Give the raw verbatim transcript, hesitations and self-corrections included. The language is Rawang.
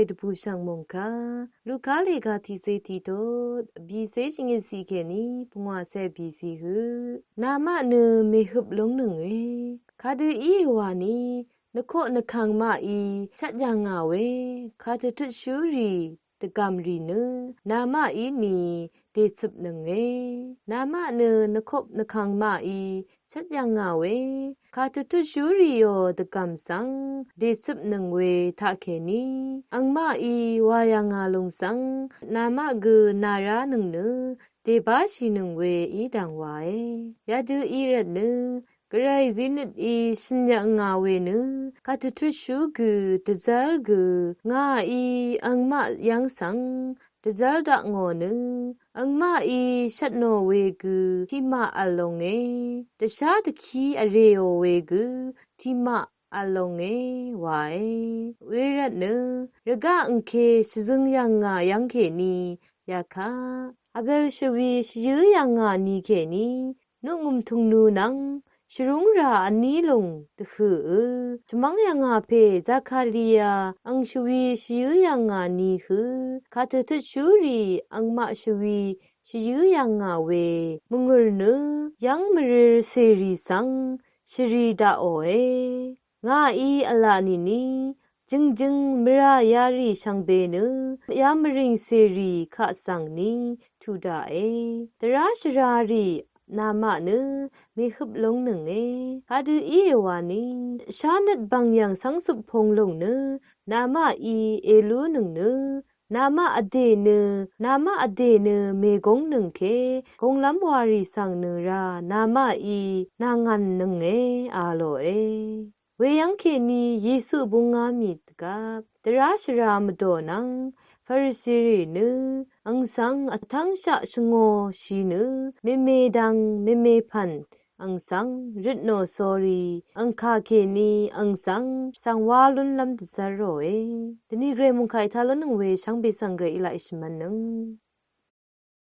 Dvbùshv̀ng mòngkà Luka lèga tiqcé tiqtot bìcé shvngøt ciq kèní pungwàcé bìcé høq namaq nø mèhøp lóngnønge. Kadø íe wani nvkoq nvkvng maqí shvt yv̀ngà we kadvtutshúrì dvgv̀mrì nø namaqí ni dècøpnønge. Namaq nø nvkoq nvkvng maqí shvt yv̀ngà we kadvtutshúrìò dvgv̀m svng dècøpnøng we taqkèní angmaqí wà yv̀ngà lùng svng namaq gø nàránøng nø dèbáshìnøng we í dv̀ng wàe. Yadø í rvtnø gvray zínøt í shø̀n yv̀ngà we nø kadvtutshú gø dvzv́r gø ngàí angmaq yv́ng svng dvzv́r dakngò nø angmaqí shvtnò we gø tiqmaq v̄l longe. Dvshá dvkí vrèò we gø tiqmaq v̄l longe wàe. Wervtnø rvgaq angke shvzøng yv̀ngà yv́ng kèní yakaq vbel shvwi shvyǿ yv̀ngà ni kèní nuqngø̀m tungnu nvng shvrúngrà vní lùng dvhø̀ø shvmv́ng yv̀ngà pè Zakaria ang shvwi shvyǿ yv̀ngà ni hø kadvtutshúrì angmaq shvwi shvyǿ yv̀ngà we mvngø̀r nø yv́ng mvrø̄r cèrì svng shvrì daqòe. Ngàí v̄la nìni jøngjøng mvrà yarì shvngbe nø yamvring cèrì kaq svng ni tuq daqe. Dvrá shvrarì namaq nø mèhøp lóngnønge. Kadø íe wani shánøt bv̀ng yv̀ng cv́ngcøp pung lùng nø namaqí èlúnøng nø namaq vdè nø namaq vdè nø mègóngnøng ke gunglv́m warì svng nø rá namaqí nàngv̀nnønge a lòe. Weyv́ng kèní Yesu búngá mì dvgvp dvrá shvra mvdò nvng Farisirì nø ang svng vtv́ngshaq shvngōshì nø mèmè dvng mèmè pv̀n ang svng røtnò sórí ang kà kèní ang svng svng wá lúnlv́m dvzv́r ròe. Dvni gvray mungkà ètá lónøng we shvngbe svng gvray í laq èshvmv̄nnøng.